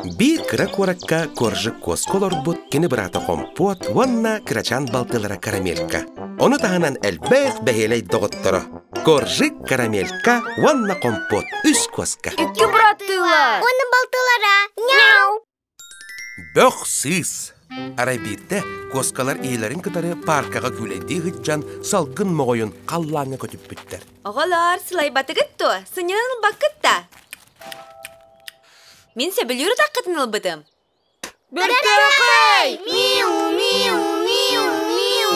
Биир кыра куоракка Коржик куоска олорбут кини быраата Хомпуот уонна кырачаан балтылара Карамелька. Ону таһынан элбэх бэһиэлэй доҕотторо Коржик, Карамелька уонна Хомпуот үс куоска. Икки быраттыылар. Уонна балтылара. Мяу! Бөх сыыс! Арай биирдэ куоскалар ийэлэрин кытары пааркаҕа күүлэйдии сылдьан салгын моҕойун халлааҥҥа көтүппүттэр. Оҕолоор, сылайбатыгыт дуо? Сынньанан ылбаккыт да? Мин сөбүлүүр утаххытын ылбытым. Бэртээхэй! Миу, миу, миу, миу.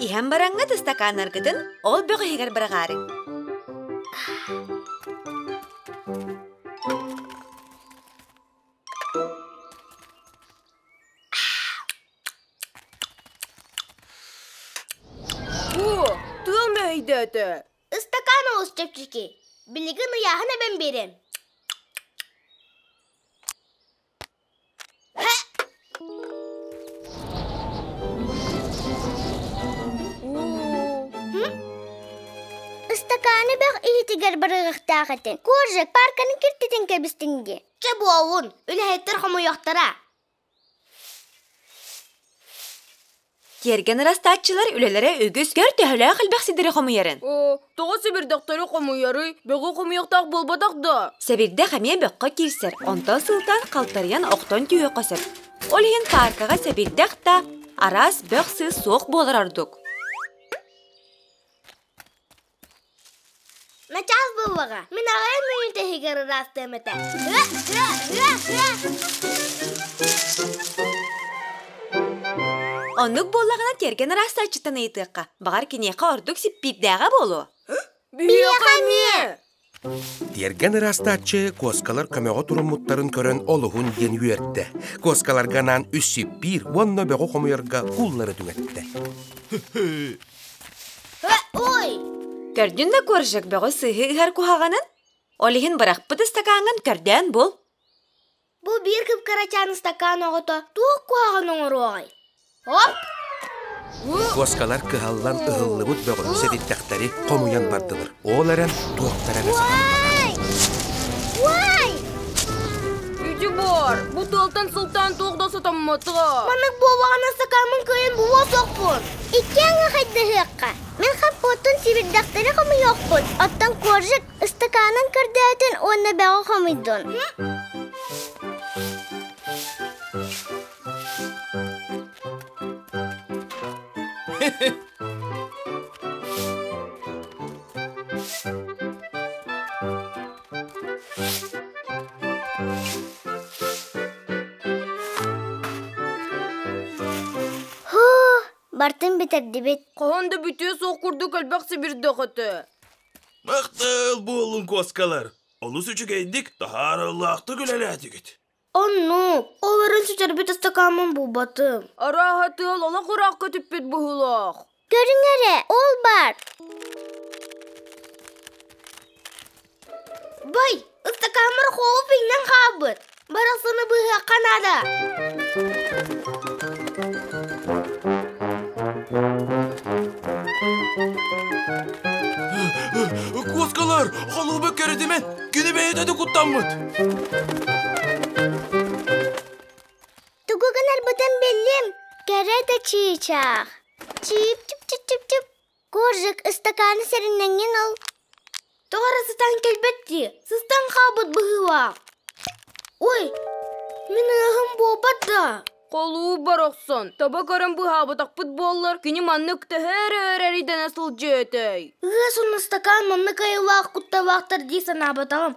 Иһэн бараҥҥыт ыстакааннаргытын ол бөх иһигэр быраҕаарыҥ. Бу, тыал мэһэйдээтэ. Ыстакаан олус чэпчэки. Билигин ыйааһын эбэн биэриэм. Ыстакааны бөх иһитигэр барыахтаах этин. Коржик парканы киртитин кэбистин дии. Чэ буолун, үлэһиттэр хомуйуохтара. Тиэргэн ырастааччылар үлэлэрэ үгүс, көр төһөлөөх элбэх сидэри хомуйарын. Оо, тоҕо сэбирдэхтэри хомуйарый? Бөҕү хомуйуохтаах буолбатах да? Сэбирдэх эмиэ бөххө киирсэр, онтон сылтаан халтарыйан охтон түһүөххэ сөп. Ол иһин пааркаҕа сэбирдэх да, араас бөх-сыыс суох буолар ордук. Начаас буоллаҕа. Мин аҕыйах мүнүүтэ иһигэр ыраастыам этэ. Оннук буоллаҕына тиэргэн ыраастааччыттан ыйытыахха. Баҕар киниэхэ ордук сиппиирдээҕэ буолуо. Биһиэхэ эмиэ! Тиэргэн ыраастааччы куоскалар көмөҕө туруммуттарын көрөн олуһун диэн үөрдэ. Куоскаларга анаан үс сиппиир уонна бөҕү хомуйарга кууллары түҥэттэ. Ой! Көрдүн да коржик бөҕү сыыһы ыһар куһаҕанын? Ол иһин бырахпыт ыстакааҥҥын көрдөөн бул. Бу биир кып-кырачаан ыстакаан оҕото туох куһаҕан оҥоруоҕай? Оп! Куоскалар кыһаллан ыһыллыбыт бөҕү сэбирдэхтэри хомуйан бардылар. Ол эрэн туохтара эрэ сатаммата. Уай! Ити баар, бу тыалтан сылтаан туох да сатаммата. Маннык буоллаҕына ыстакааммын кыайан булуо суохпун. Икки аҥы хайдыһыахха. Мин хаппыттан сибирдэхтэри хомуйуохпун, оттон коржик ыстакаанын көрдөөтүн уонна бөҕү хомуйдун. Һуу, бартын бүтэрдибит. Хаһан да бүтүө суох курдук элбэх сибирдэх этэ. Махтал буоллун куоскалар. Олус үчүгэйдик, таһаарыылаахтык үлэлээтигит. Оннук, ол эрэн сүтэрбит ыстакааммын булбатым. Арааһа тыал олох ыраах көтүппүт быһыылаах. Көрүҥ эрэ, ол баар. Бай, ыстакааммар холуп иҥнэн хаалбыт. Барахсаны быыһыахха наада. Куоскалар, холуба кэрэтимэн, кини бэйэтэ да куттаммыт. Тугу гынарбытын биллим. Кэрэ да чыычаах. Чип чип чип чип чип. Коржик ыстакааны сэриннэҥҥин ыл. Тоҕо эрэ сытан кэлбэт дии, сыстан хаалбыт быһыылаах. Ой, мин ыаһым буолбат да. Холуу барахсан, таба көрөн быһаабатахпыт буоллар, кини маннык төһө эрэ өр эрийдэнэ сылдьыа этэй? Ыас уонна ыстакаан маннык айылаах кутталаахтар дии санаабатаҕым.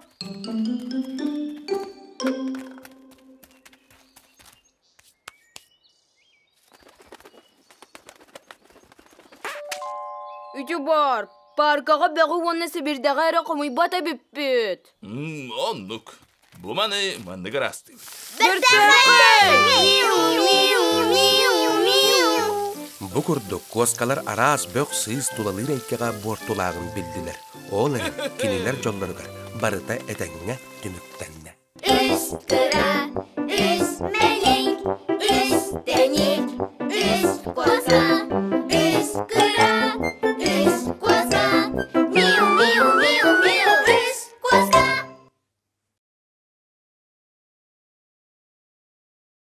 Үтү баар, пааркаҕа бөҕү уонна сибирдэҕи эрэ хомуйбат эбиппит. Оннук. Бу маны маннык ыраастыыбыт. Бу курдук куоскалар араас бөх-сыыс тулалыыр эйгэҕэ буортулааҕын биллилэр. Ол эрэн кинилэр дьоллоругар барыта этэҥҥэ түмүктэннэ. Үс кыра.